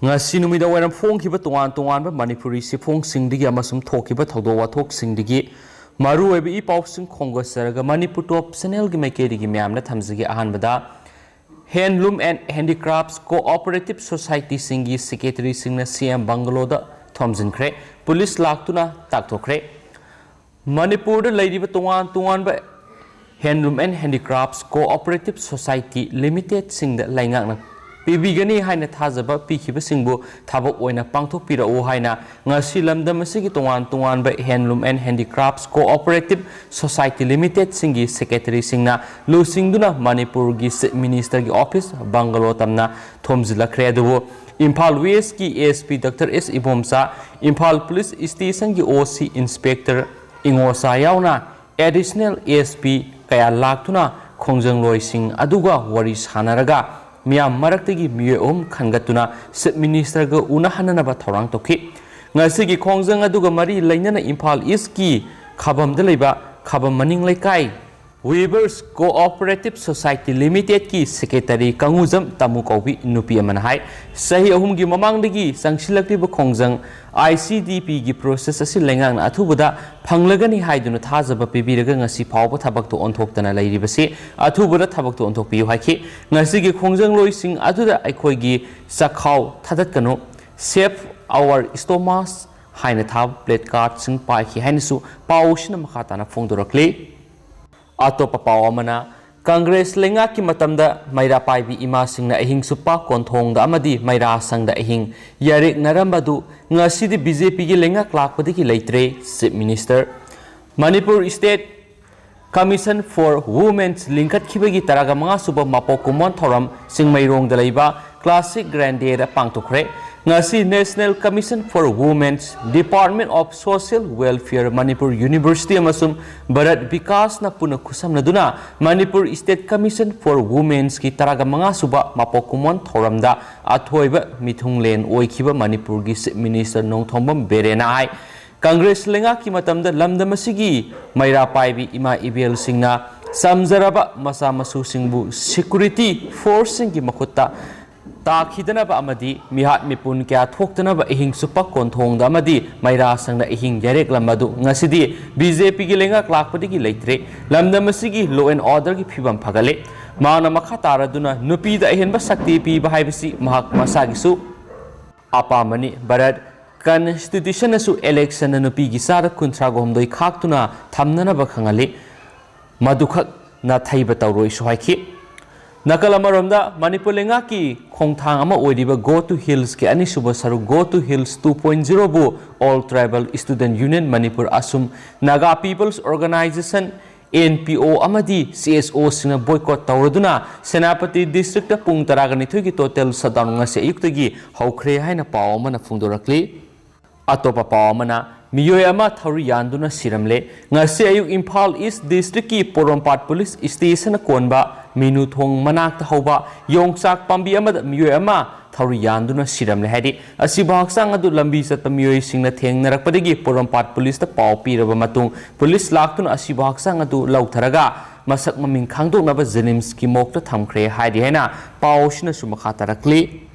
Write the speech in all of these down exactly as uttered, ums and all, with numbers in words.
ꯉꯁꯤ ꯅꯨꯃꯤꯗꯥꯡ ꯋꯥꯏꯔꯝ ꯐꯣꯡꯈꯤꯕ ꯇꯣꯉꯥꯟ ꯇꯣꯉꯥꯟꯕ ꯃꯅꯤꯄꯨꯔꯤ ꯆꯦꯐꯣꯡꯁꯤꯡꯗꯒꯤ ꯑꯃꯁꯨꯡ ꯊꯣꯛꯈꯤꯕ ꯊꯧꯗꯣꯛ ꯋꯥꯊꯣꯛꯁꯤꯡꯗꯒꯤ ꯃꯔꯨꯑꯣꯏꯕ ꯏ ꯄꯥꯎꯁꯤꯡ ꯈꯣꯝꯒꯠꯆꯔꯒ ꯃꯅꯤꯄꯨꯔ ꯇꯣꯞ ꯆꯦꯅꯦꯜꯒꯤ ꯃꯥꯏꯀꯩꯗꯒꯤ ꯃꯌꯥꯝꯅ ꯊꯝꯖꯒꯦ꯫ ꯑꯍꯥꯟꯕꯗ, Handloom and Handicrafts Cooperative Societyꯁꯤꯡꯒꯤ ꯁꯦꯀ꯭ꯔꯦꯇꯔꯤꯁꯤꯡꯅ ꯁꯤ ꯑꯦꯝ ꯕꯪꯒꯂꯣꯗ ꯊꯣꯝꯖꯤꯟꯈ꯭ꯔꯦ꯫ ꯄꯨꯂꯤꯁ ꯂꯥꯛꯇꯨꯅ ꯇꯥꯛꯊꯣꯛꯈ꯭ꯔꯦ꯫ ꯃꯅꯤꯄꯨꯔꯗ ꯂꯩꯔꯤꯕ ꯇꯣꯉꯥꯟ ꯇꯣꯉꯥꯟꯕ Handloom and Handicrafts Cooperative Society Limitedꯁꯤꯡꯗ ꯂꯩꯉꯥꯛꯅ ꯄꯤꯕꯤꯒꯅꯤ ꯍꯥꯏꯅ ꯊꯥꯖꯕ ꯄꯤꯈꯤꯕꯁꯤꯡꯕꯨ ꯊꯕꯛ ꯑꯣꯏꯅ ꯄꯥꯡꯊꯣꯛꯄꯤꯔꯛꯎ ꯍꯥꯏꯅ ꯉꯁꯤ ꯂꯝꯗꯝ ꯑꯁꯤꯒꯤ ꯇꯣꯉꯥꯟ ꯇꯣꯉꯥꯟꯕ Handloom and Handicrafts Cooperative Society Limitedꯁꯤꯡꯒꯤ ꯁꯦꯀ꯭ꯔꯦꯇꯔꯤꯁꯤꯡꯅ ꯂꯨꯆꯤꯡꯗꯨꯅ ꯃꯅꯤꯄꯨꯔꯒꯤ ꯆꯤꯐ ꯃꯤꯅꯤꯁꯇꯔꯒꯤ ꯑꯣꯐꯤꯁ ꯕꯪꯒꯂꯣ ꯇꯝꯅ ꯊꯣꯝꯖꯤꯜꯂꯛꯈ꯭ꯔꯦ꯫ ꯑꯗꯨꯕꯨ ꯏꯝꯐꯥꯜ ꯋꯦꯁꯀꯤ ꯑꯦꯁ ꯄꯤ ꯗꯥꯛꯇꯔ ꯑꯦꯁ ꯏꯕꯣꯝꯆꯥ, ꯏꯝꯐꯥꯜ ꯄꯨꯂꯤꯁ ꯁ꯭ꯇꯦꯁꯟꯒꯤ ꯑꯣ ꯁꯤ ꯏꯟꯁꯄꯦꯛꯇꯔ ꯏꯉꯣꯆꯥ ꯌꯥꯎꯅ ꯑꯦꯗꯤꯁꯅꯦꯜ ꯑꯦꯁ ꯄꯤ ꯀꯌꯥ ꯂꯥꯛꯇꯨꯅ ꯈꯣꯡꯖꯪꯂꯣꯏꯁꯤꯡ ꯑꯗꯨꯒ ꯋꯥꯔꯤ ꯁꯥꯟꯅꯔꯒ ꯃꯤꯌꯥꯝ ꯃꯔꯛꯇꯒꯤ ꯃꯤꯑꯣꯏ ꯑꯍꯨꯝ ꯈꯟꯒꯠꯇꯨꯅ ꯆꯤꯐ ꯃꯤꯅꯤꯁꯇꯔꯒ ꯎꯅꯍꯟꯅꯅꯕ ꯊꯧꯔꯥꯡ ꯇꯧꯈꯤ꯫ ꯉꯁꯤꯒꯤ ꯈꯣꯡꯖꯪ ꯑꯗꯨꯒ ꯃꯔꯤ ꯂꯩꯅꯅ ꯏꯝꯐꯥꯜ ꯏꯁꯀꯤ ꯈꯥꯕꯝꯗ ꯂꯩꯕ ꯈꯥꯕꯝ ꯃꯅꯤꯡ ꯂꯩꯀꯥꯏ Weavers Cooperative Society Limitedꯀꯤ ꯁꯦꯀ꯭ꯔꯦꯇꯔꯤ ꯀꯪꯉꯨꯖꯝ ꯇꯥꯃꯨ ꯀꯧꯕꯤ ꯅꯨꯄꯤ ꯑꯃꯅ ꯍꯥꯏ, ꯆꯍꯤ ꯑꯍꯨꯝꯒꯤ ꯃꯃꯥꯡꯗꯒꯤ ꯆꯪꯁꯤꯜꯂꯛꯂꯤꯕ ꯈꯣꯡꯖꯪ ꯑꯥꯏ ꯁꯤ ꯗꯤ ꯄꯤꯒꯤ ꯄ꯭ꯔꯣꯁꯦꯁ ꯑꯁꯤ ꯂꯩꯉꯥꯛꯅ ꯑꯊꯨꯕꯗ ꯐꯪꯂꯒꯅꯤ ꯍꯥꯏꯗꯨꯅ ꯊꯥꯖꯕ ꯄꯤꯕꯤꯔꯒ ꯉꯁꯤ ꯐꯥꯎꯕ ꯊꯕꯛꯇ ꯑꯣꯟꯊꯣꯛꯇꯅ ꯂꯩꯔꯤꯕꯁꯤ ꯑꯊꯨꯕꯗ ꯊꯕꯛꯇ ꯑꯣꯟꯊꯣꯛꯄꯤꯌꯨ ꯍꯥꯏꯈꯤ꯫ ꯉꯁꯤꯒꯤ ꯈꯣꯡꯖꯪꯂꯣꯏꯁꯤꯡ ꯑꯗꯨꯗ ꯑꯩꯈꯣꯏꯒꯤ ꯆꯥꯛꯈꯥꯎ ꯊꯥꯗꯠꯀꯅꯨ, Save Our Stomachs ꯍꯥꯏꯅ ꯊꯥꯕ ꯄ꯭ꯂꯦ ꯀꯥꯔꯗꯁꯤꯡ ꯄꯥꯏꯈꯤ ꯍꯥꯏꯅꯁꯨ ꯄꯥꯎꯁꯤꯅ ꯃꯈꯥ ꯇꯥꯅ ꯐꯣꯡꯗꯣꯔꯛꯂꯤ꯫ ꯑꯇꯣꯞꯄ ꯄꯥꯎ ꯑꯃꯅ, ꯀꯪꯒ꯭ꯔꯦꯁ ꯂꯩꯉꯥꯛꯀꯤ ꯃꯇꯝꯗ ꯃꯩꯔꯥ ꯄꯥꯏꯕꯤ ꯏꯃꯥꯁꯤꯡꯅ ꯑꯍꯤꯡ ꯆꯨꯞꯄ ꯀꯣꯟꯊꯣꯡꯗ ꯑꯃꯗꯤ ꯃꯩꯔꯥ ꯁꯪꯗ ꯑꯍꯤꯡ ꯌꯥꯔꯦꯛꯅꯔꯝꯕꯗꯨ ꯉꯁꯤꯗꯤ ꯕꯤ ꯖꯦ ꯄꯤꯒꯤ ꯂꯩꯉꯥꯛ ꯂꯥꯛꯄꯗꯒꯤ ꯂꯩꯇ꯭ꯔꯦ, chief minister. Manipur State Commission for Women's ꯂꯤꯡꯈꯠꯈꯤꯕꯒꯤ ꯇꯔꯥꯒ ꯃꯉꯥ ꯁꯨꯕ ꯃꯄꯣꯛ ꯀꯨꯝꯑꯣꯟ ꯊꯧꯔꯝ ꯆꯤꯡꯃꯩꯔꯣꯡꯗ ꯂꯩꯕ ꯀ꯭ꯂꯥꯁꯤꯛ ꯒ꯭ꯔꯥꯟꯗꯦꯗ ꯄꯥꯡꯊꯣꯛꯈ꯭ꯔꯦ꯫ ꯉꯁꯤ National Commission for Women's, Department of Social Welfare, Manipur University ꯑꯃꯁꯨꯡ ꯚꯥꯔꯠ ꯕꯤꯀꯥꯁꯅ ꯄꯨꯟꯅ ꯈꯨꯠꯁꯝꯅꯗꯨꯅ Manipur State Commission for Women's ꯀꯤ ꯇꯔꯥꯒ ꯃꯉꯥ ꯁꯨꯕ ꯃꯄꯣꯛ ꯀꯨꯝꯑꯣꯟ ꯊꯧꯔꯝꯗ ꯑꯊꯣꯏꯕ ꯃꯤꯊꯨꯡꯂꯦꯟ ꯑꯣꯏꯈꯤꯕ ꯃꯅꯤꯄꯨꯔꯒꯤ ꯆꯤꯐ ꯃꯤꯅꯤꯁꯇꯔ ꯅꯣꯡꯊꯣꯝꯕꯝ ꯕꯤꯔꯦꯟꯅ ꯍꯥꯏ, ꯀꯪꯒ꯭ꯔꯦꯁ ꯂꯩꯉꯥꯛꯀꯤ ꯃꯇꯝꯗ ꯂꯝꯗꯝ ꯑꯁꯤꯒꯤ ꯃꯩꯔꯥ ꯄꯥꯏꯕꯤ ꯏꯃꯥ ꯏꯕꯦꯜꯁꯤꯡꯅ ꯆꯝꯖꯔꯕ ꯃꯆꯥ ꯃꯁꯨꯁꯤꯡꯕꯨ ꯁꯦꯀ꯭ꯌꯨꯔꯤꯇꯤ ꯐꯣꯔꯁꯁꯤꯡꯒꯤ ꯃꯈꯨꯠꯇ ꯇꯥꯈꯤꯗꯅꯕ ꯑꯃꯗꯤ ꯃꯤꯍꯥꯠ ꯃꯤꯄꯨꯟ ꯀꯌꯥ ꯊꯣꯛꯇꯅꯕ ꯑꯍꯤꯡ ꯆꯨꯞꯄ ꯀꯣꯟꯊꯣꯡꯗ ꯑꯃꯗꯤ ꯃꯩꯔꯥ ꯁꯪꯗ ꯑꯍꯤꯡ ꯌꯥꯔꯦꯛꯂꯝꯕ ꯑꯗꯨ ꯉꯁꯤꯗꯤ ꯕꯤ ꯖꯦ ꯄꯤꯒꯤ ꯂꯩꯉꯥꯛ ꯂꯥꯛꯄꯗꯒꯤ ꯂꯩꯇ꯭ꯔꯦ꯫ ꯂꯝꯗꯝ ꯑꯁꯤꯒꯤ law and orderꯒꯤ ꯐꯤꯕꯝ ꯐꯒꯠꯂꯦ꯫ ꯃꯍꯥꯛꯅ ꯃꯈꯥ ꯇꯥꯔꯗꯨꯅ ꯅꯨꯄꯤꯗ ꯑꯍꯦꯟꯕ ꯁꯛꯇꯤ ꯄꯤꯕ ꯍꯥꯏꯕꯁꯤ ꯃꯍꯥꯛ ꯃꯁꯥꯒꯤꯁꯨ ꯑꯄꯥꯝꯕꯅꯤ꯫ ꯚꯥꯔꯠ Constitutionꯅꯁꯨ electionꯗ ꯅꯨꯄꯤꯒꯤ ꯆꯥꯗ ꯀꯨꯟꯊ꯭ꯔꯥꯒ ꯍꯨꯝꯗꯣꯏ ꯈꯥꯛꯇꯨꯅ ꯊꯝꯅꯅꯕ ꯈꯪꯍꯜꯂꯤ꯫ ꯃꯗꯨꯈꯛ ꯅꯥꯊꯩꯕ ꯇꯧꯔꯣꯏꯁꯨ ꯍꯥꯏꯈꯤ꯫ ꯅꯥꯀꯜ ꯑꯃꯔꯣꯝꯗ ꯃꯅꯤꯄꯨꯔ ꯂꯩꯉꯥꯛꯀꯤ ꯈꯣꯡꯊꯥꯡ ꯑꯃ ꯑꯣꯏꯔꯤꯕ Go to Hillsꯀꯤ ꯑꯅꯤꯁꯨꯕ ꯁꯔꯨꯛ Go to Hills two point zeroꯕꯨ All Tribal Student Union Manipur ꯑꯁꯨꯝ Naga People's Organisation, N P O ꯑꯃꯗꯤ C S Oꯁꯤꯡꯅ boycott ꯇꯧꯔꯗꯨꯅ ꯁꯦꯅꯥꯄꯇꯤ districtꯇ ꯄꯨꯡ ꯇꯔꯥꯒ ꯅꯤꯊꯣꯏꯒꯤ total shutdown ꯉꯁꯤ ꯑꯌꯨꯛꯇꯒꯤ ꯍꯧꯈ꯭ꯔꯦ ꯍꯥꯏꯅ ꯄꯥꯎ ꯑꯃꯅ ꯐꯣꯡꯗꯣꯔꯛꯂꯤ꯫ ꯑꯇꯣꯞꯄ ꯄꯥꯎ ꯑꯃꯅ, ꯃꯤꯑꯣꯏ ꯑꯃ ꯊꯧꯔꯤ ꯌꯥꯟꯗꯨꯅ ꯁꯤꯔꯝꯂꯦ꯫ ꯉꯁꯤ ꯑꯌꯨꯛ ꯏꯝꯐꯥꯜ East districtꯀꯤ ꯄꯣꯔꯣꯝꯄꯥꯠ police stationꯅ ꯀꯣꯟꯕ ꯃꯤꯅꯨ ꯊꯣꯡ ꯃꯅꯥꯛꯇ ꯍꯧꯕ ꯌꯣꯡꯆꯥꯛ ꯄꯥꯝꯕꯤ ꯑꯃꯗ ꯃꯤꯑꯣꯏ ꯑꯃ ꯊꯧꯔꯤ ꯌꯥꯟꯗꯨꯅ ꯁꯤꯔꯝꯂꯦ ꯍꯥꯏꯔꯤ꯫ ꯑꯁꯤꯕ ꯍꯛꯆꯥꯡ ꯑꯗꯨ ꯂꯝꯕꯤ ꯆꯠꯄ ꯃꯤꯑꯣꯏꯁꯤꯡꯅ ꯊꯦꯡꯅꯔꯛꯄꯗꯒꯤ ꯄꯣꯔꯣꯝꯄꯥꯠ policeꯇ ꯄꯥꯎ ꯄꯤꯔꯕ ꯃꯇꯨꯡ police ꯂꯥꯛꯇꯨꯅ ꯑꯁꯤꯕ ꯍꯛꯆꯥꯡ ꯑꯗꯨ ꯂꯧꯊꯔꯒ ꯃꯁꯛ ꯃꯃꯤꯡ ꯈꯪꯗꯣꯛꯅꯕ JNIMSꯀꯤ morgueꯇ ꯊꯝꯈ꯭ꯔꯦ ꯍꯥꯏꯔꯤ ꯍꯥꯏꯅ ꯄꯥꯎ ꯑꯁꯤꯅꯁꯨ ꯃꯈꯥ ꯇꯥꯔꯛꯂꯤ꯫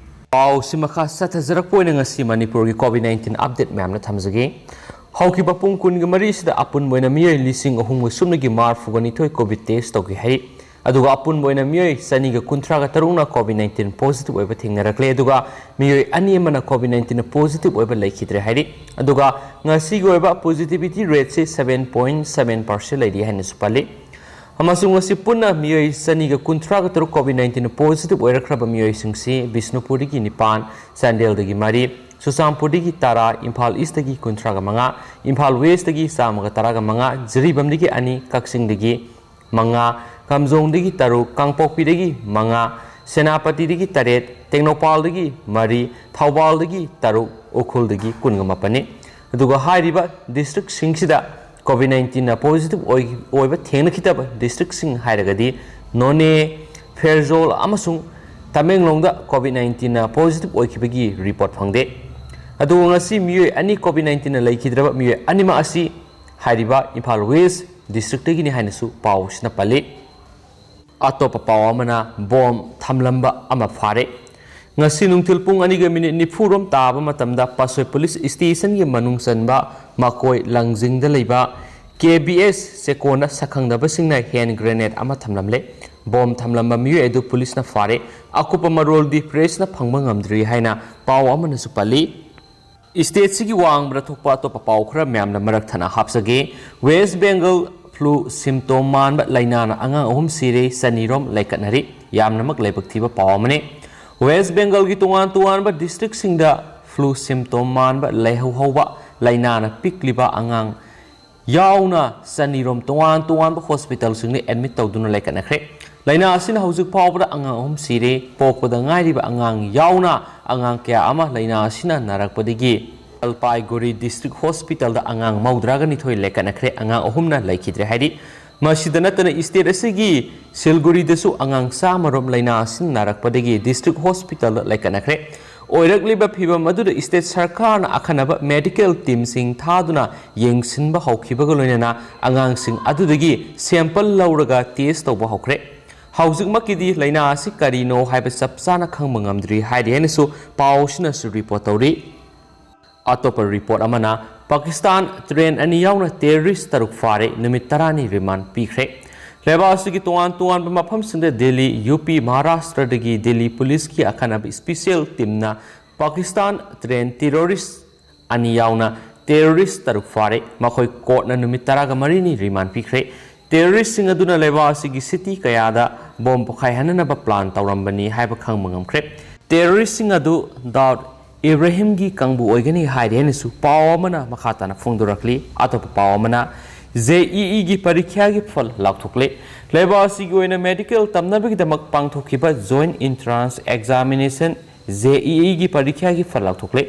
ꯄꯥꯎꯁꯤ ꯃꯈꯥ ꯆꯠꯊꯖꯔꯛꯄ ꯑꯣꯏꯅ ꯉꯁꯤ ꯃꯅꯤꯄꯨꯔꯒꯤ COVID nineteen update ꯃꯌꯥꯝꯅ ꯊꯝꯖꯒꯦ꯫ ꯍꯧꯈꯤꯕ ꯄꯨꯡ ꯀꯨꯟꯒ ꯃꯔꯤꯁꯤꯗ ꯑꯄꯨꯟꯕ ꯑꯣꯏꯅ ꯃꯤꯑꯣꯏ ꯂꯤꯁꯤꯡ ꯑꯍꯨꯝꯒ ꯁꯨꯞꯅꯒꯤ ꯃꯔꯤꯐꯨꯒ ꯅꯤꯊꯣꯏ COVID test ꯇꯧꯈꯤ ꯍꯥꯏꯔꯤ꯫ ꯑꯗꯨꯒ ꯑꯄꯨꯟꯕ ꯑꯣꯏꯅ ꯃꯤꯑꯣꯏ ꯆꯅꯤꯒ ꯀꯨꯟꯊ꯭ꯔꯥꯒ ꯇꯔꯨꯛꯅ COVID nineteen positive ꯑꯣꯏꯕ ꯊꯦꯡꯅꯔꯛꯂꯦ꯫ ꯑꯗꯨꯒ ꯃꯤꯑꯣꯏ ꯑꯅꯤ ꯑꯃꯅ COVID nineteen positive ꯑꯣꯏꯕ ꯂꯩꯈꯤꯗ꯭ꯔꯦ ꯍꯥꯏꯔꯤ꯫ ꯑꯗꯨꯒ ꯉꯁꯤꯒꯤ ꯑꯣꯏꯕ positivity rateꯁꯤ seven point seven percent ꯂꯩꯔꯤ ꯍꯥꯏꯅꯁꯨ ꯄꯜꯂꯤ꯫ ꯑꯃꯁꯨꯡ ꯉꯁꯤ ꯄꯨꯟꯅ ꯃꯤꯑꯣꯏ ꯆꯅꯤꯒ ꯀꯨꯟꯊ꯭ꯔꯥꯒ ꯇꯔꯨꯛ COVID nineteen positive ꯑꯣꯏꯔꯛꯈ꯭ꯔꯕ ꯃꯤꯑꯣꯏꯁꯤꯡꯁꯤ ꯕꯤꯁꯅꯨꯄꯨꯔꯗꯒꯤ ꯅꯤꯄꯥꯟ, ꯆꯥꯟꯗꯦꯜꯗꯒꯤ ꯃꯔꯤ, ꯆꯨꯔꯆꯥꯟꯄꯨꯔꯗꯒꯤ ꯇꯔꯥ, ꯏꯝꯐꯥꯜ Eastꯇꯒꯤ ꯀꯨꯟꯊ꯭ꯔꯥꯒ ꯃꯉꯥ, ꯏꯝꯐꯥꯜ Westꯇꯒꯤ ꯆꯥꯝꯃꯒ ꯇꯔꯥꯒ ꯃꯉꯥ, ꯖꯤꯔꯤꯕꯥꯝꯗꯒꯤ ꯑꯅꯤ, ꯀꯛꯆꯤꯡꯗꯒꯤ ꯃꯉꯥ, ꯀꯥꯝꯖꯣꯡꯗꯒꯤ ꯇꯔꯨꯛ, ꯀꯥꯡꯄꯣꯛꯄꯤꯗꯒꯤ ꯃꯉꯥ, ꯁꯦꯅꯥꯄꯇꯤꯗꯒꯤ ꯇꯔꯦꯠ, ꯇꯦꯡꯅꯧꯄꯥꯜꯗꯒꯤ ꯃꯔꯤ, ꯊꯧꯕꯥꯜꯗꯒꯤ ꯇꯔꯨꯛ, ꯎꯈ꯭ꯔꯨꯜꯗꯒꯤ ꯀꯨꯟꯒ ꯃꯥꯄꯟꯅꯤ꯫ ꯑꯗꯨꯒ ꯍꯥꯏꯔꯤꯕ districtꯁꯤꯡꯁꯤꯗ COVID nineteenꯅ positive ꯑꯣꯏ-, ꯑꯣꯏꯕ ꯊꯦꯡꯅꯈꯤꯗꯕ districtꯁꯤꯡ ꯍꯥꯏꯔꯒꯗꯤ ꯅꯣꯅꯦ, ꯐꯦꯔꯖꯣꯜ ꯑꯃꯁꯨꯡ ꯇꯃꯦꯡꯂꯣꯡꯗ COVID nineteenꯅ positive ꯑꯣꯏꯈꯤꯕꯒꯤ report ꯐꯪꯗꯦ꯫ ꯑꯗꯨꯒ ꯉꯁꯤ ꯃꯤꯑꯣꯏ ꯑꯅꯤ COVID nineteenꯅ ꯂꯩꯈꯤꯗ꯭ꯔꯕ ꯃꯤꯑꯣꯏ ꯑꯅꯤꯃꯛ ꯑꯁꯤ ꯍꯥꯏꯔꯤꯕ ꯏꯝꯐꯥꯜ West districtꯇꯒꯤꯅꯤ ꯍꯥꯏꯅꯁꯨ ꯄꯥꯎꯁꯤꯅ ꯄꯜꯂꯤ꯫ ꯑꯇꯣꯞꯄ ꯄꯥꯎ ꯑꯃꯅ ꯕꯣꯝ ꯊꯝꯂꯝꯕ ꯑꯃ ꯐꯥꯔꯦ꯫ ꯉꯁꯤ ꯅꯨꯡꯊꯤꯜ ꯄꯨꯡ ꯑꯅꯤꯒ ꯃꯤꯅꯤꯠ ꯅꯤꯐꯨ ꯔꯣꯝ ꯇꯥꯕ ꯃꯇꯝꯗ ꯄꯥꯁꯣꯏ ꯄꯨꯂꯤꯁ ꯁ꯭ꯇꯦꯁꯟꯒꯤ ꯃꯅꯨꯡ ꯆꯟꯕ ꯃꯀꯣꯏ ꯂꯪꯖꯤꯡꯗ ꯂꯩꯕ ꯀꯦ ꯕꯤ ꯑꯦꯁ ꯆꯦꯀꯣꯟꯗ ꯁꯛꯈꯪꯗꯕꯁꯤꯡꯅ ꯍꯦꯟ ꯒ꯭ꯔꯦꯅꯦꯗ ꯑꯃ ꯊꯝꯂꯝꯂꯦ꯫ ꯕꯣꯝ ꯊꯝꯂꯝꯕ ꯃꯤꯑꯣꯏ ꯑꯗꯨ ꯄꯨꯂꯤꯁꯅ ꯐꯥꯔꯦ꯫ ꯑꯀꯨꯞꯄ ꯃꯔꯣꯜꯗꯤ ꯄ꯭ꯔꯦꯁꯅ ꯐꯪꯕ ꯉꯝꯗ꯭ꯔꯤ ꯍꯥꯏꯅ ꯄꯥꯎ ꯑꯃꯅꯁꯨ ꯄꯜꯂꯤ꯫ ꯁ꯭ꯇꯦꯠꯁꯤꯒꯤ ꯋꯥꯡꯃꯗ ꯊꯣꯛꯄ ꯑꯇꯣꯞꯄ ꯄꯥꯎ ꯈꯔ ꯃꯌꯥꯝꯅ ꯃꯔꯛ ꯊꯠꯅ ꯍꯥꯞꯆꯒꯦ꯫ ꯋꯦꯁ ꯕꯦꯡꯒꯜ ꯐ꯭ꯂꯨ ꯁꯤꯝꯇꯣꯝ ꯃꯥꯟꯕ ꯂꯥꯏꯅꯥꯅ ꯑꯉꯥꯡ ꯑꯍꯨꯝ ꯁꯤꯔꯦ, ꯆꯅꯤꯔꯣꯝ ꯂꯩꯀꯠꯅꯔꯤ꯫ ꯌꯥꯝꯅꯃꯛ ꯂꯥꯏꯕꯛ ꯊꯤꯕ ꯄꯥꯎ ꯑꯃꯅꯤ꯫ ꯋꯦꯁ ꯕꯦꯡꯒꯜꯒꯤ ꯇꯣꯉꯥꯟ ꯇꯣꯉꯥꯟꯕ ꯗꯤꯁꯇ꯭ꯔꯤꯛꯁꯤꯡꯗ ꯐ꯭ꯂꯨ ꯁꯤꯝꯇꯣꯝ ꯃꯥꯟꯕ ꯂꯩꯍꯧ ꯍꯧꯕ ꯂꯥꯏꯅꯥꯅ ꯄꯤꯛꯂꯤꯕ ꯑꯉꯥꯡ ꯌꯥꯎꯅ ꯆꯅꯤꯔꯣꯝ ꯇꯣꯉꯥꯟ ꯇꯣꯉꯥꯟꯕ ꯍꯣꯁꯄꯤꯇꯥꯜꯁꯤꯡꯗ ꯑꯦꯗꯃꯤꯠ ꯇꯧꯗꯨꯅ ꯂꯩꯈꯠꯅꯈ꯭ꯔꯦ꯫ ꯂꯥꯏꯅꯥ ꯑꯁꯤꯅ ꯍꯧꯖꯤꯛ ꯐꯥꯎꯕꯗ ꯑꯉꯥꯡ ꯑꯍꯨꯝ ꯁꯤꯔꯦ꯫ ꯄꯣꯛꯄꯗ ꯉꯥꯏꯔꯤꯕ ꯑꯉꯥꯡ ꯌꯥꯎꯅ ꯑꯉꯥꯡ ꯀꯌꯥ ꯑꯃ ꯂꯥꯏꯅꯥ ꯑꯁꯤꯅ ꯅꯥꯔꯛꯄꯗꯒꯤ ꯖꯜꯄꯥꯏꯒꯨꯔꯤ ꯗꯤꯁꯇ꯭ꯔꯤꯛ ꯍꯣꯁꯄꯤꯇꯥꯜꯗ ꯑꯉꯥꯡ ꯃꯧꯗ꯭ꯔꯥꯒ ꯅꯤꯊꯣꯏ ꯂꯩꯈꯠꯅꯈ꯭ꯔꯦ꯫ ꯑꯉꯥꯡ ꯑꯍꯨꯝꯅ ꯂꯩꯈꯤꯗ꯭ꯔꯦ ꯍꯥꯏꯔꯤ꯫ ꯃꯁꯤꯗ ꯅꯠꯇꯅ ꯁ꯭ꯇꯦꯠ ꯑꯁꯤꯒꯤ ꯁꯤꯜꯒꯨꯔꯤꯗꯁꯨ ꯑꯉꯥꯡ ꯆꯥꯝꯃꯔꯣꯝ ꯂꯥꯏꯅꯥ ꯑꯁꯤꯅ ꯅꯥꯔꯛꯄꯗꯒꯤ ꯗꯤꯁꯇ꯭ꯔꯤꯛ ꯍꯣꯁꯄꯤꯇꯥꯜꯗ ꯂꯩꯈꯠꯅꯈ꯭ꯔꯦ꯫ ꯑꯣꯏꯔꯛꯂꯤꯕ ꯐꯤꯚꯝ ꯑꯗꯨꯗ ꯁ꯭ꯇꯦꯠ ꯁꯔꯀꯥꯔꯅ ꯑꯈꯟꯅꯕ ꯃꯦꯗꯤꯀꯦꯜ ꯇꯤꯝꯁꯤꯡ ꯊꯥꯗꯨꯅ ꯌꯦꯡꯁꯤꯟꯕ ꯍꯧꯈꯤꯕꯒ ꯂꯣꯏꯅꯅ ꯑꯉꯥꯡꯁꯤꯡ ꯑꯗꯨꯗꯒꯤ ꯁꯦꯝꯄꯜ ꯂꯧꯔꯒ ꯇꯦꯁ ꯇꯧꯕ ꯍꯧꯈ꯭ꯔꯦ꯫ ꯍꯧꯖꯤꯛꯃꯛꯀꯤꯗꯤ ꯂꯥꯏꯅꯥ ꯑꯁꯤ ꯀꯔꯤꯅꯣ ꯍꯥꯏꯕ ꯆꯞ ꯆꯥꯅ ꯈꯪꯕ ꯉꯝꯗ꯭ꯔꯤ ꯍꯥꯏꯔꯤ ꯍꯥꯏꯅꯁꯨ ꯄꯥꯎ ꯑꯁꯤꯅꯁꯨ ꯔꯤꯄꯣꯔꯠ ꯇꯧꯔꯤ꯫ ꯑꯇꯣꯞꯄ ꯔꯤꯄꯣꯔꯠ ꯑꯃꯅ ꯄꯥꯀꯤꯁꯇꯥꯟ ꯇ꯭ꯔꯦꯟ ꯑꯅꯤ ꯌꯥꯎꯅ ꯇꯦꯔꯣꯔꯤꯁ ꯇꯔꯨꯛ ꯐꯥꯔꯦ, ꯅꯨꯃꯤꯠ ꯇꯔꯥꯅꯤ ꯔꯤꯃꯥꯟ ꯄꯤꯈ꯭ꯔꯦ꯫ ꯂꯩꯕꯥꯛ ꯑꯁꯤꯒꯤ ꯇꯣꯉꯥꯟ ꯇꯣꯉꯥꯟꯕ ꯃꯐꯝꯁꯤꯡꯗ ꯗꯦꯜꯂꯤ, ꯌꯨ ꯄꯤ, ꯃꯍꯥꯔꯥꯁꯇ꯭ꯔꯗꯒꯤ ꯗꯦꯜꯂꯤ ꯄꯨꯂꯤꯁꯀꯤ ꯑꯈꯟꯅꯕ ꯁ꯭ꯄꯤꯁꯦꯜ ꯇꯤꯝꯅ ꯄꯥꯀꯤꯁꯇꯥꯟ ꯇ꯭ꯔꯦꯟ ꯇꯦꯔꯣꯔꯤꯁ ꯑꯅꯤ ꯌꯥꯎꯅ ꯇꯦꯔꯣꯔꯤꯁ ꯇꯔꯨꯛ ꯐꯥꯔꯦ꯫ ꯃꯈꯣꯏ ꯀꯣꯔꯠꯅ ꯅꯨꯃꯤꯠ ꯇꯔꯥꯒ ꯃꯔꯤꯅꯤ ꯔꯤꯃꯥꯟ ꯄꯤꯈ꯭ꯔꯦ꯫ ꯇꯦꯔꯣꯔꯤꯁꯁꯤꯡ ꯑꯗꯨꯅ ꯂꯩꯕꯥꯛ ꯑꯁꯤꯒꯤ ꯁꯤꯇꯤ ꯀꯌꯥꯗ ꯕꯣꯝ ꯄꯣꯈꯥꯏꯍꯟꯅꯅꯕ ꯄ꯭ꯂꯥꯟ ꯇꯧꯔꯝꯕꯅꯤ ꯍꯥꯏꯕ ꯈꯪꯕ ꯉꯝꯈ꯭ꯔꯦ꯫ ꯇꯦꯔꯣꯔꯤꯁꯁꯤꯡ ꯑꯗꯨ ꯗꯥꯎꯗ ꯏꯕ꯭ꯔꯥꯍꯤꯝꯒꯤ ꯀꯥꯡꯕꯨ ꯑꯣꯏꯒꯅꯤ ꯍꯥꯏꯔꯤ ꯍꯥꯏꯅꯁꯨ ꯄꯥꯎ ꯑꯃꯅ ꯃꯈꯥ ꯇꯥꯅ ꯐꯣꯡꯗꯣꯔꯛꯂꯤ꯫ ꯑꯇꯣꯞꯄ ꯄꯥꯎ ꯑꯃꯅ ꯖꯦ ꯏ ꯏꯒꯤ ꯄꯔꯤꯈ꯭ꯌꯥꯒꯤ ꯐꯜ ꯂꯥꯎꯊꯣꯛꯂꯦ꯫ ꯂꯩꯕꯥꯛ ꯑꯁꯤꯒꯤ ꯑꯣꯏꯅ ꯃꯦꯗꯤꯀꯦꯜ ꯇꯝꯅꯕꯒꯤꯗꯃꯛ ꯄꯥꯡꯊꯣꯛꯈꯤꯕ joint entrance examination, J E ꯏꯒꯤ ꯄꯔꯤꯈ꯭ꯌꯥꯒꯤ ꯐꯜ ꯂꯥꯎꯊꯣꯛꯂꯦ꯫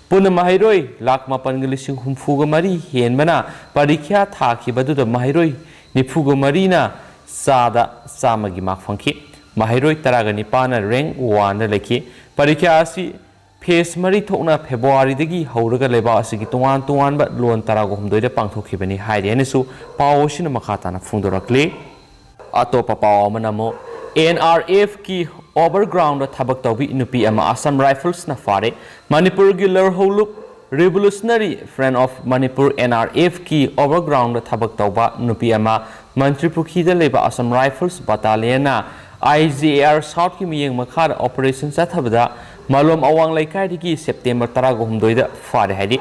ꯄꯨꯟꯅ ꯃꯍꯩꯔꯣꯏ ꯂꯥꯈ ꯃꯥꯄꯟꯒ ꯂꯤꯁꯤꯡ ꯍꯨꯝꯐꯨꯒ ꯃꯔꯤ ꯍꯦꯟꯕꯅ ꯄꯔꯤꯈ꯭ꯌꯥ ꯊꯥꯈꯤꯕ ꯑꯗꯨꯗ ꯃꯍꯩꯔꯣꯏ ꯅꯤꯐꯨꯒ ꯃꯔꯤꯅ ꯆꯥꯗ ꯆꯥꯝꯃꯒꯤ ꯃꯥꯔꯛ ꯐꯪꯈꯤ꯫ ꯃꯍꯩꯔꯣꯏ ꯇꯔꯥꯒ ꯅꯤꯄꯥꯟꯅ ꯔꯦꯡꯛ ꯋꯥꯟꯗ ꯂꯩꯈꯤ꯫ ꯄꯔꯤꯈ꯭ꯌꯥ ꯑꯁꯤ ꯐꯦꯁ ꯃꯔꯤ ꯊꯣꯛꯅ ꯐꯦꯕ꯭ꯔꯨꯋꯥꯔꯤꯗꯒꯤ ꯍꯧꯔꯒ ꯂꯩꯕꯥꯛ ꯑꯁꯤꯒꯤ ꯇꯣꯉꯥꯟ ꯇꯣꯉꯥꯟꯕ ꯂꯣꯟ ꯇꯔꯥꯒ ꯍꯨꯝꯗꯣꯏꯗ ꯄꯥꯡꯊꯣꯛꯈꯤꯕꯅꯤ ꯍꯥꯏꯔꯤ ꯍꯥꯏꯅꯁꯨ ꯄꯥꯎ ꯑꯁꯤꯅ ꯃꯈꯥ ꯇꯥꯅ ꯐꯣꯡꯗꯣꯔꯛꯂꯤ꯫ ꯑꯇꯣꯞꯄ ꯄꯥꯎ ꯑꯃꯅ ꯑꯃꯨꯛ ꯑꯦꯟ ꯑꯥꯔ ꯑꯦꯐꯀꯤ ꯑꯣꯚꯔꯒ꯭ꯔꯥꯎꯟꯗ ꯊꯕꯛ ꯇꯧꯕꯤ ꯅꯨꯄꯤ ꯑꯃ ꯑꯁꯥꯝ ꯔꯥꯏꯐꯜꯁꯅ ꯐꯥꯔꯦ꯫ ꯃꯅꯤꯄꯨꯔꯒꯤ ꯂꯔꯍꯧꯂꯨꯞ Revolutionary Front of Manipur, N R ꯑꯦꯐꯀꯤ ꯑꯣꯚꯔꯒ꯭ꯔꯥꯎꯟꯗ ꯊꯕꯛ ꯇꯧꯕ ꯅꯨꯄꯤ ꯑꯃ ꯃꯟꯇ꯭ꯔꯤꯄꯨꯈ꯭ꯔꯤꯗ ꯂꯩꯕ ꯑꯁꯥꯝ ꯔꯥꯏꯐꯜꯁ ꯕꯠꯇꯥꯂꯤꯌꯟꯅ ꯑꯥꯏ ꯖꯤ ꯑꯦ ꯑꯥꯔ ꯁꯥꯎꯠꯀꯤ ꯃꯤꯠꯌꯦꯡ ꯃꯈꯥꯗ ꯑꯣꯄꯔꯦꯁꯟ ꯆꯠꯊꯕꯗ ꯃꯂꯣꯝ ꯑꯋꯥꯡ ꯂꯩꯀꯥꯏꯗꯒꯤ ꯁꯦꯞꯇꯦꯝꯕꯔ ꯇꯔꯥꯒ ꯍꯨꯝꯗꯣꯏꯗ ꯐꯥꯔꯦ ꯍꯥꯏꯔꯤ꯫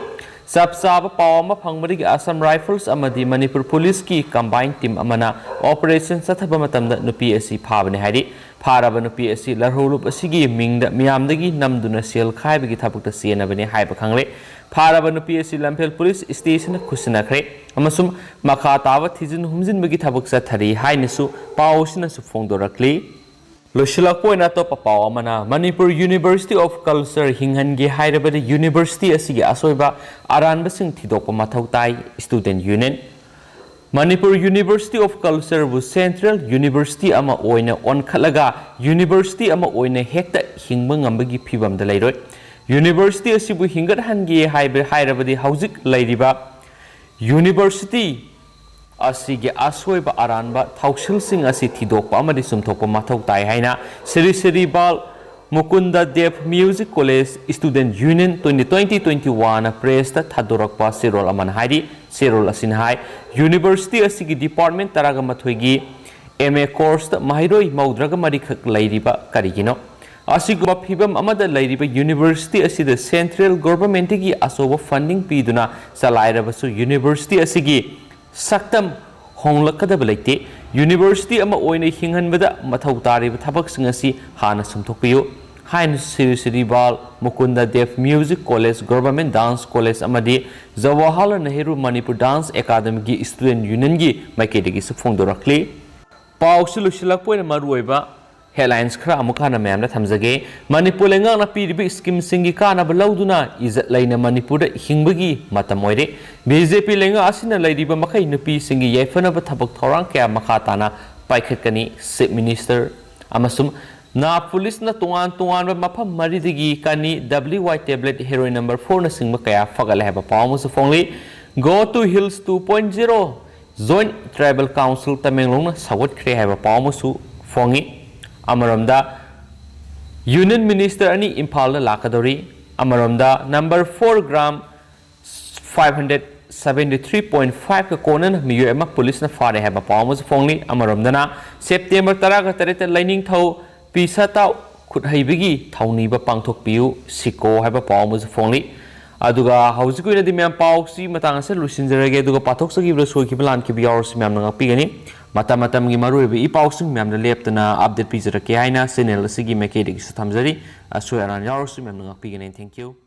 ꯆꯞ ꯆꯥꯕ ꯄꯥꯎ ꯑꯃ ꯐꯪꯕꯗꯒꯤ ꯑꯁꯥꯝ ꯔꯥꯏꯐꯜꯁ ꯑꯃꯗꯤ ꯃꯅꯤꯄꯨꯔ ꯄꯨꯂꯤꯁꯀꯤ ꯀꯝꯕꯥꯏꯟ ꯇꯤꯝ ꯑꯃꯅ ꯑꯣꯄꯔꯦꯁꯟ ꯆꯠꯊꯕ ꯃꯇꯝꯗ ꯅꯨꯄꯤ ꯑꯁꯤ ꯐꯥꯕꯅꯤ ꯍꯥꯏꯔꯤ꯫ ꯐꯥꯔꯕ ꯅꯨꯄꯤ ꯑꯁꯤ ꯂꯔꯍꯧꯂꯨꯞ ꯑꯁꯤꯒꯤ ꯃꯤꯡꯗ ꯃꯤꯌꯥꯝꯗꯒꯤ ꯅꯝꯗꯨꯅ ꯁꯦꯜ ꯈꯥꯏꯕꯒꯤ ꯊꯕꯛꯇ ꯆꯦꯟꯅꯕꯅꯤ ꯍꯥꯏꯕ ꯈꯪꯂꯦ꯫ ꯐꯥꯔꯕ ꯅꯨꯄꯤ ꯑꯁꯤ ꯂꯝꯐꯦꯜ ꯄꯨꯂꯤꯁ ꯁ꯭ꯇꯦꯁꯟꯗ ꯈꯨꯠꯁꯤꯟꯅꯈ꯭ꯔꯦ ꯑꯃꯁꯨꯡ ꯃꯈꯥ ꯇꯥꯕ ꯊꯤꯖꯤꯟ ꯍꯨꯝꯖꯤꯟꯕꯒꯤ ꯊꯕꯛ ꯆꯠꯊꯔꯤ ꯍꯥꯏꯅꯁꯨ ꯄꯥꯎ ꯑꯁꯤꯅꯁꯨ ꯐꯣꯡꯗꯣꯔꯛꯂꯤ꯫ ꯂꯣꯏꯁꯤꯜꯂꯛꯄ ꯑꯣꯏꯅ ꯑꯇꯣꯞꯄ ꯄꯥꯎ ꯑꯃꯅ, ꯃꯅꯤꯄꯨꯔ University of Culture ꯍꯤꯡꯍꯟꯒꯦ ꯍꯥꯏꯔꯕꯗꯤ ꯌꯨꯅꯤꯚꯔꯁꯤꯇꯤ ꯑꯁꯤꯒꯤ ꯑꯁꯣꯏꯕ ꯑꯔꯥꯟꯕꯁꯤꯡ ꯊꯤꯗꯣꯛꯄ ꯃꯊꯧ ꯇꯥꯏ, Student Union꯫ Manipur University of Culture ꯕꯨ ꯁꯦꯟꯇ꯭ꯔꯦꯜ ꯌꯨꯅꯤꯚꯔꯁꯤꯇꯤ ꯑꯃ ꯑꯣꯏꯅ ꯑꯣꯟꯈꯠꯂꯒ ꯌꯨꯅꯤꯚꯔꯁꯤꯇꯤ ꯑꯃ ꯑꯣꯏꯅ ꯍꯦꯛꯇ ꯍꯤꯡꯕ ꯉꯝꯕꯒꯤ ꯐꯤꯕꯝꯗ ꯂꯩꯔꯣꯏ꯫ ꯌꯨꯅꯤꯚꯔꯁꯤꯇꯤ ꯑꯁꯤꯕꯨ ꯍꯤꯡꯒꯠꯍꯟꯒꯦ ꯍꯥꯏꯕ, ꯍꯥꯏꯔꯕꯗꯤ ꯍꯧꯖꯤꯛ ꯂꯩꯔꯤꯕ ꯌꯨꯅꯤꯚꯔꯁꯤꯇꯤ ꯑꯁꯤꯒꯤ ꯑꯁꯣꯏꯕ ꯑꯔꯥꯟꯕ ꯊꯧꯁꯤꯜꯁꯤꯡ ꯑꯁꯤ ꯊꯤꯗꯣꯛꯄ ꯑꯃꯗꯤ ꯆꯨꯝꯊꯣꯛꯄ ꯃꯊꯧ ꯇꯥꯏ ꯍꯥꯏꯅ Shri Shri Bal Mukunda Deb music college student union twenty twenty twenty-one ꯅ ꯄ꯭ꯔꯦꯁꯇ ꯊꯥꯗꯣꯔꯛꯄ ꯆꯦꯔꯣꯜ ꯑꯃꯅ ꯍꯥꯏꯔꯤ꯫ ꯆꯦꯔꯣꯜ ꯑꯁꯤꯅ ꯍꯥꯏ, ꯌꯨꯅꯤꯚꯔꯁꯤꯇꯤ ꯑꯁꯤꯒꯤ ꯗꯤꯄꯥꯔꯠꯃꯦꯟꯠ ꯇꯔꯥꯒ ꯃꯥꯊꯣꯏꯒꯤ ꯑꯦꯝ ꯑꯦ ꯀꯣꯔꯁꯇ ꯃꯍꯩꯔꯣꯏ ꯃꯧꯗ꯭ꯔꯥꯒ ꯃꯔꯤꯈꯛ ꯂꯩꯔꯤꯕ ꯀꯔꯤꯒꯤꯅꯣ? ꯑꯁꯤꯒꯨꯝꯕ ꯐꯤꯕꯝ ꯑꯃꯗ ꯂꯩꯔꯤꯕ ꯌꯨꯅꯤꯚꯔꯁꯤꯇꯤ ꯑꯁꯤꯗ ꯁꯦꯟꯇ꯭ꯔꯦꯜ ꯒꯣꯚꯔꯟꯃꯦꯟꯠꯇꯒꯤ ꯑꯆꯧꯕ ꯐꯟꯗꯤꯡ ꯄꯤꯗꯨꯅ ꯆꯂꯥꯏꯔꯕꯁꯨ ꯌꯨꯅꯤꯚꯔꯁꯤꯇꯤ ꯑꯁꯤꯒꯤ ꯁꯛꯇꯝ ꯍꯣꯡꯂꯛꯀꯗꯕ ꯂꯩꯇꯦ꯫ ꯌꯨꯅꯤꯚꯔꯁꯤꯇꯤ ꯑꯃ ꯑꯣꯏꯅ ꯍꯤꯡꯍꯟꯕꯗ ꯃꯊꯧ ꯇꯥꯔꯤꯕ ꯊꯕꯛꯁꯤꯡ ꯑꯁꯤ ꯍꯥꯟꯅ ꯆꯨꯝꯊꯣꯛꯄꯤꯌꯨ ꯍꯥꯏꯅ Shri Shri Bal Mukunda Deb music college, government dance college ꯑꯃꯗꯤ ꯖꯋꯥꯍꯔꯂꯥꯜ ꯅꯦꯍꯔꯨ ꯃꯅꯤꯄꯨꯔ ꯗꯥꯟꯁ ꯑꯦꯀꯥꯗꯃꯤꯒꯤ ꯁ꯭ꯇꯨꯗꯦꯟꯠ ꯌꯨꯅꯤꯌꯟꯒꯤ ꯃꯥꯏꯀꯩꯗꯒꯤꯁꯨ ꯐꯣꯡꯗꯣꯔꯛꯂꯤ꯫ ꯄꯥꯎꯁꯤ ꯂꯣꯏꯁꯤꯜꯂꯛꯄ ꯑꯣꯏꯅ ꯃꯔꯨꯑꯣꯏꯕ ꯍꯦꯗꯂꯥꯏꯟꯁ ꯈꯔ ꯑꯃꯨꯛ ꯍꯟꯅ ꯃꯌꯥꯝꯗ ꯊꯝꯖꯒꯦ꯫ ꯃꯅꯤꯄꯨꯔ ꯂꯩꯉꯥꯛꯅ ꯄꯤꯔꯤꯕ ꯁ꯭ꯀꯤꯝꯁꯤꯡꯒꯤ ꯀꯥꯟꯅꯕ ꯂꯧꯗꯨꯅ ꯏꯖꯠ ꯂꯩꯅ ꯃꯅꯤꯄꯨꯔꯗ ꯍꯤꯡꯕꯒꯤ ꯃꯇꯝ ꯑꯣꯏꯔꯦ꯫ ꯕꯤ ꯖꯦ ꯄꯤ ꯂꯩꯉꯥꯛ ꯑꯁꯤꯅ ꯂꯩꯔꯤꯕ ꯃꯈꯩ ꯅꯨꯄꯤꯁꯤꯡꯒꯤ ꯌꯥꯏꯐꯅꯕ ꯊꯕꯛ ꯊꯧꯔꯥꯡ ꯀꯌꯥ ꯃꯈꯥ ꯇꯥꯅ ꯄꯥꯏꯈꯠꯀꯅꯤ, ꯆꯤꯐ ꯃꯤꯅꯤꯁꯇꯔ꯫ ꯑꯃꯁꯨꯡ ꯅꯥ ꯄꯨꯂꯤꯁꯅ ꯇꯣꯉꯥꯟ ꯇꯣꯉꯥꯟꯕ ꯃꯐꯝ ꯃꯔꯤꯗꯒꯤ ꯀꯅꯤ ꯗꯕ꯭ꯂꯤꯎ ꯋꯥꯏ ꯇꯦꯕ꯭ꯂꯦꯠ ꯍꯦꯔꯣꯏꯟ ꯅꯝꯕꯔ ꯐꯣꯔꯅꯆꯤꯡꯕ ꯀꯌꯥ ꯐꯒꯠꯂꯦ ꯍꯥꯏꯕ ꯄꯥꯎ ꯑꯃꯁꯨ ꯐꯣꯡꯂꯤ꯫ Go to Hills two point zero Joint Tribal Council ꯇꯃꯦꯡꯂꯣꯡꯅ ꯁꯧꯒꯠꯈ꯭ꯔꯦ ꯍꯥꯏꯕ ꯄꯥꯎ ꯑꯃꯁꯨ ꯐꯣꯡꯉꯤ꯫ ꯑꯃꯔꯣꯝꯗ Union Minister ꯑꯅꯤ ꯏꯝꯐꯥꯜꯗ ꯂꯥꯛꯀꯗꯧꯔꯤ꯫ ꯑꯃꯔꯣꯝꯗ number four gram five hundred seventy three point five ꯀ ꯀꯣꯟꯅꯅ ꯃꯤꯑꯣꯏ ꯑꯃ ꯄꯨꯂꯤꯁꯅ ꯐꯥꯔꯦ ꯍꯥꯏꯕ ꯄꯥꯎ ꯑꯃꯁꯨ ꯐꯣꯡꯂꯤ꯫ ꯑꯃꯔꯣꯝꯗꯅ ꯁꯦꯞꯇꯦꯝꯕꯔ ꯇꯔꯥꯒ ꯇꯔꯦꯠꯇ ꯂꯥꯏꯅꯤꯡꯊꯧ ꯄꯤ ꯁꯇꯥꯎ ꯈꯨꯠꯍꯩꯕꯒꯤ ꯊꯧꯅꯤꯕ ꯄꯥꯡꯊꯣꯛꯄꯤꯌꯨ ꯁꯤꯀꯣ ꯍꯥꯏꯕ ꯄꯥꯎ ꯑꯃꯁꯨ ꯐꯣꯡꯂꯤ꯫ ꯑꯗꯨꯒ ꯍꯧꯖꯤꯛꯀꯤ ꯑꯣꯏꯅꯗꯤ ꯃꯌꯥꯝ ꯄꯥꯎꯁꯤ ꯃꯇꯥꯡ ꯑꯁꯤꯗ ꯂꯣꯏꯁꯤꯟꯖꯔꯒꯦ꯫ ꯑꯗꯨꯒ ꯄꯥꯊꯣꯛꯆꯈꯤꯕꯗ ꯁꯣꯏꯈꯤꯕ ꯂꯥꯟꯈꯤꯕ ꯌꯥꯎꯔꯁꯨ ꯃꯌꯥꯝꯅ ꯉꯥꯛꯄꯤꯒꯅꯤ꯫ ꯃꯇꯝ ꯃꯇꯝꯒꯤ ꯃꯔꯨꯑꯣꯏꯕ ꯏ ꯄꯥꯎꯁꯤꯡ ꯃꯌꯥꯝꯗ ꯂꯦꯞꯇꯅ update ꯄꯤꯖꯔꯛꯀꯦ ꯍꯥꯏꯅ channel ꯑꯁꯤꯒꯤ ꯃꯥꯏꯀꯩꯗꯒꯤꯁꯨ ꯊꯝꯖꯔꯤ꯫ ꯑꯁꯣꯏ ꯑꯔꯥꯟ ꯌꯥꯎꯔꯁꯨ ꯃꯌꯥꯝꯅ ꯉꯥꯛꯄꯤꯒꯅꯤ꯫ Thank you꯫